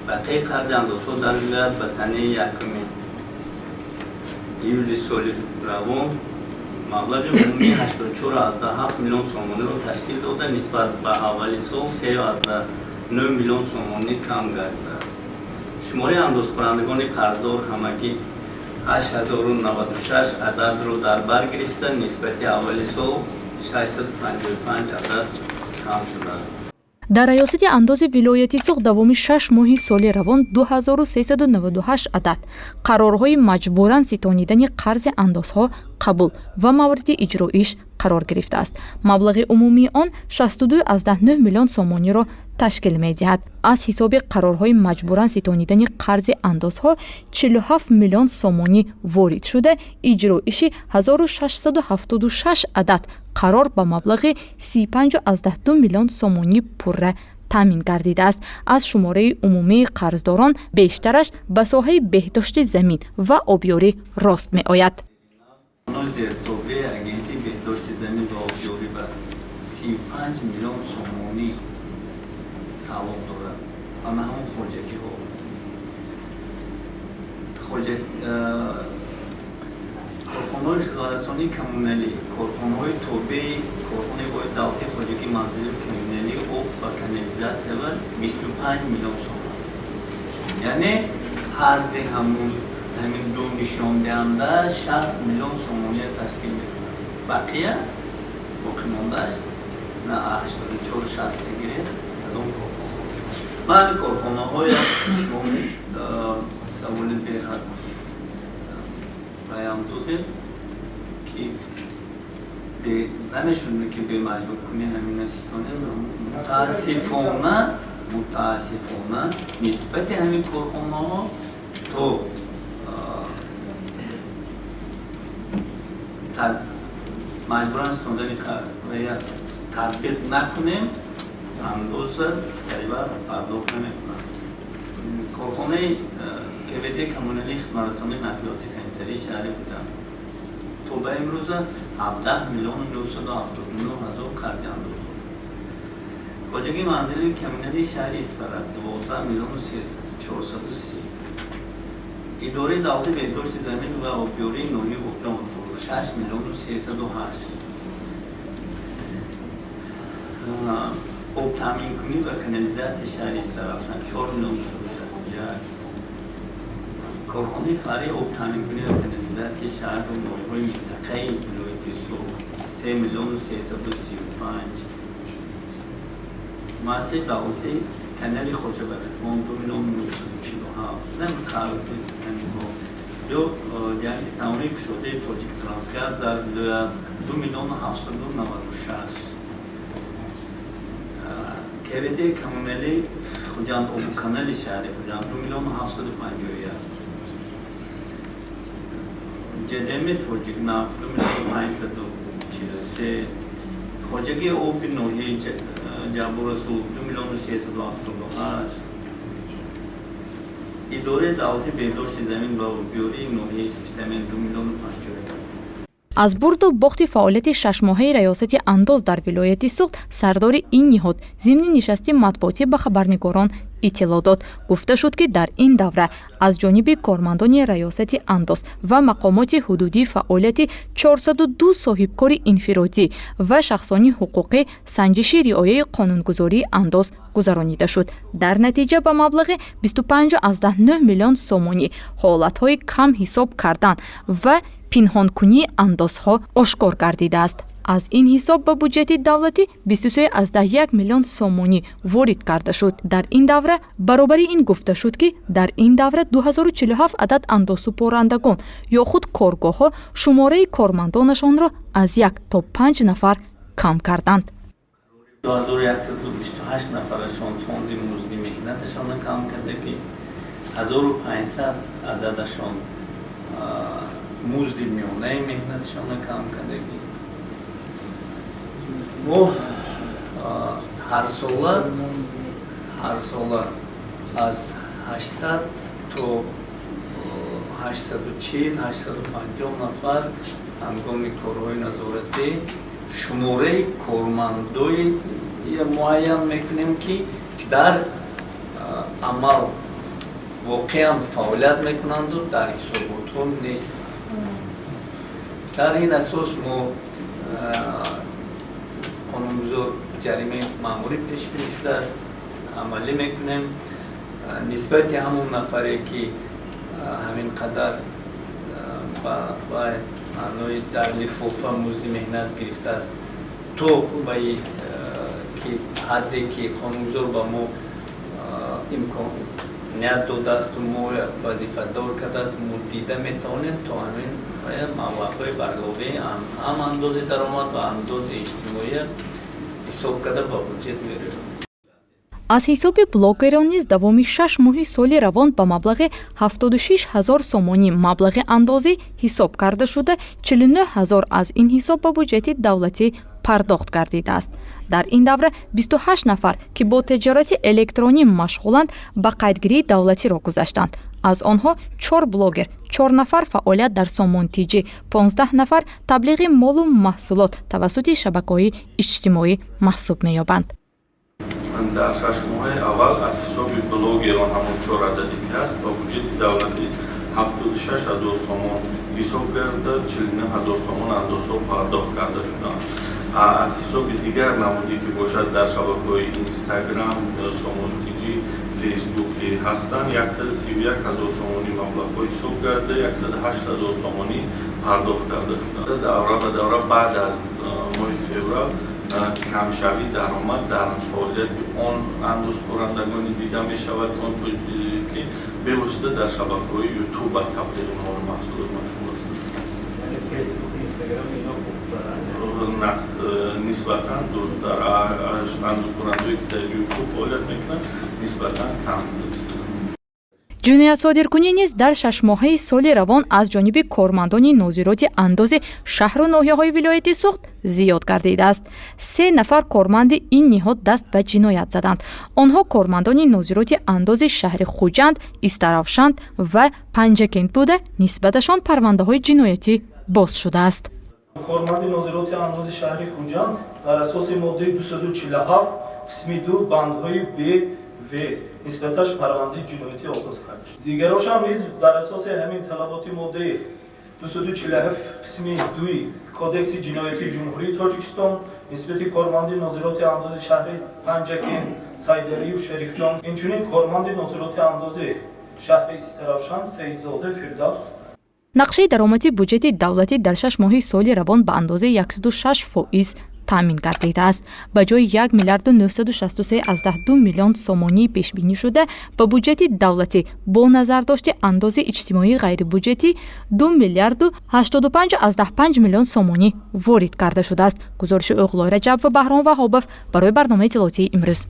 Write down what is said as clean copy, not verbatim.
Бақияи қарзи андозҳо дар вилоят ба санаи 1 июли соли равон маблағи умумии 84,7 миллион сомониро ташкил дода, нисбат ба аввали сол 3,9 миллион сомонӣ кам гардидааст. Шумораи андозхӯрандагони қарздор ҳамагӣ 8096 ададро дар бар гирифта, нисбати аввали сол 655 адад кам шудааст. Дар раёсати андози вилояти Суғд давоми 6 моҳи соли равон 2398 адад қарорҳои маҷбуран ситонидани қарзи андозҳо қабул ва мавриди иҷроиш қарор гирифтааст. Маблағи умумии он 62,9 миллион сомониро ташкил медиҳад. Аз ҳисоби қарорҳои маҷбуран ситонидани қарзи андозҳо 47 миллион сомонӣ ворид шуда, иҷроиши 1676 адад қарор ба маблағи 35,2 миллион сомонӣ пурра таъмин гардидааст. Аз шумораи умумии қарздорон бештараш ба соҳаи беҳдошти замин ва обёрӣ рост меояд. Зертобеи Агентии беҳдошти замин ва обёрӣ ба 35 миллион сомонӣ тааллуқ дорад. Ана ҳамон хоҷагиҳо, корхонаҳои хизматрасонии коммуналӣ, корхонаҳои тобеи корхонаи давлатии хоҷагии манзилии коммуналӣ, об ва канализатсия ва 25 миллион сомон. Яъне ҳарди ҳамун ҳамин ду нишондиҳанда 60 миллион сомония ташкил мекунад. Бақия боқимондааш на 84 60 гиред, кадом корхона. Ман ҳамин корхонаҳоя, шумо саволи беҳад паём додед, ки намешуд, ки бемаҷбуркунӣ ҳамина ситонем. Мутаассифона, нисбати ҳамин корхонаҳо то маҷбуран ситондани татбиқ накунем, андоза саривақт пардохт намекунанд. Корхонаи КВД коммуналии хизматрасонии нақлиёти санитарии шаҳри Хуҷанд то ба имрӯза 17 миллиону 979 ҳазор қарзи андоз. Хоҷагии манзилии коммуналии шаҳри Исфара 12 миллиону 430. Идораи давлати беҳдошти замин ва обёрии ноҳияи Бохтиён 6 миллиону 308. Обтаъминкунӣ ва канализатсияи шаҳри Истаравшан 4 миллиону 161. Корхонаи фаръии обтаъминкунӣ ва канализатсияи шаҳру ноҳияҳои минтақаи вилояти Суғд 3 миллиону 335. Муассисаи давлатии канали Хоҷабақирбон 2 миллиону 947. Нам қарзи ҳаминҳо ё ҷамъияти саҳомии кушодаи Тоҷиктрансгаз дар вилоят 2 миллиону 796. КВД коммуналӣ Хуҷанд обуканали шаҳри Хуҷанд 2 миллиону 751. ЖДМ Тоҷикнафт 2 миллиону 543. Хоҷагии оби ноҳияи Ҷаббор Расулов 2 миллиону 378. Идораи давлатии беҳдошти замин ва обёрии ноҳияи Спитамен 2 миллиону 51. Аз бурду бохти фаъолияти шашмоҳаи раёсати андоз дар вилояти Суғд сардори ин ниҳод зимни нишасти матбуотӣ ба хабарнигорон иттилоъ дод. Гуфта шуд, ки дар ин давра аз ҷониби кормандони раёсати андоз ва мақомоти ҳудудӣ фаъолияти 402 соҳибкори инфиродӣ ва шахсони ҳуқуқӣ санҷиши риояи қонунгузории андоз гузаронида шуд. Дар натиҷа ба маблағи 25,9 миллион сомонӣ ҳолатҳои кам ҳисоб кардан ва пинҳонкунии андозҳо ошкор гардидааст. Аз ин ҳисоб ба буҷети давлатӣ 23,1 миллион сомонӣ ворид карда шуд. Дар ин давра баробари ин гуфта шуд, ки дар ин давра 2047 адад андозсупорандагон ё худ коргоҳҳо шумораи кормандонашонро аз як то панҷ нафар кам карданд. 2128 нафарашон фонди музди меҳнаташонро кам карда, ки 1500 ададашон музди миёнаи меҳнаташонро кам кардагӣ. Мо ҳарсола аз 800 то 840, 850 нафар ҳангоми корҳои назоратӣ шумораи кормандои муайян мекунем, ки дар амал Воқеан фаъолият мекунанду дар ҳисоботҳо нест. Дар ин асос мо қонунгузор ҷаримаи маъмурӣ пешбинӣ шудааст, амалӣ мекунем нисбати ҳамон нафаре, ки ҳамин қадар ба маънои дар лифофа музди меҳнат гирифтааст, то ба ки ҳадде ки қонунгузор ба мо имконият додаасту мо вазифадор кардааст, мо дида метавонем, то ҳамин маблағҳои барловаи ҳам андози даромад ва андози иҷтимоия ҳисоб карда ба буҷет мерӯем. Аз ҳисоби блогерон низ давоми 6 моҳи соли равон ба маблағи 76 ҳазор сомонӣ маблағи андозӣ ҳисоб карда шуда, 49 ҳазор аз ин ҳисоб ба буҷети давлатӣ пардохт гардидааст. Дар ин давра 28 нафар, ки бо тиҷорати электронӣ машғуланд, ба қайдгирии давлатиро гузаштанд. Аз онҳо чор блогер, чор нафар фаъолият дар Сомонтиҷӣ, 15 нафар таблиғи молу маҳсулот тавассути шабакаҳои иҷтимоӣ маҳсуб меёбанд. Дар 6 моҳаи аввал аз ҳисоби блогерон, ҳамон чор ададе ки ҳаст, ба буҷети давлатӣ 76 ҳазор сомон ҳисоб карда, 49 ҳазор сомон андозҳо пардохт карда шуданд. Аз ҳисоби дигар намуде ки бошад, дар шабакаҳои Инстаграм, Сомонтиҷӣ, Фейсбук ҳастанд, 131 ҳазор сомонӣ маблағҳо ҳисоб карда, 108 ҳазор сомонӣ пардохт карда шуданд. Давра ба давра баъд аз моҳи феврал камшавии даромад дар фаъолияти он андозхӯрандагоне дида мешавад, он ки бевосита дар шабакаҳои Ютуб ба таблиғи молу маҳсулот машғул ҳастанд. Нисбатан дуруст, дар андозхӯрандое ки дар Ютуб фаъолият мекунанд, нисбатан кам. Ҷиноятсодиркунӣ низ дар 6 моҳаи соли равон аз ҷониби кормандони нозироти андози шаҳру ноҳияҳои вилояти Суғд зиёд гардидааст. Се нафар корманди ин ниҳод даст ба ҷиноят заданд. Онҳо кормандони нозироти андози шаҳри Хуҷанд, Истаравшан ва Панҷакент буда, нисбаташон парвандаҳои ҷиноятӣ боз шудааст. Корманди нозироти андози шаҳри Хуҷанд дар асоси моддаи 247 қисми 2 бандҳои б, в нисбаташ парвандаи ҷиноятӣ оғоз кард. Дигарошам низ дар асоси ҳамин талаботи моддаи 247 қисми 2 Кодекси ҷиноятии Ҷумҳурии Тоҷикистон нисбати корманди нозироти андози шаҳри Панҷакент Сайдалиев Шарифҷон, инчунин корманди нозироти андози шаҳри Истаравшан Саидзода Фирдавс. Нақшаи даромади буҷети давлатӣ дар 6 моҳи соли равон ба андозаи 106% таъмин гардидааст. Ба ҷои 1 миллиарду 963,2 миллион сомонии пешбинӣшуда, ба буҷети давлатӣ бо назардошти андози иҷтимоии ғайрибуҷетӣ 2 миллиарду 85,5 миллион сомонӣ ворид карда шудааст. Гузориши Оғлой Раҷаб ва Баҳром Ваҳобов барои барномаи иттилоотии «Имрӯз».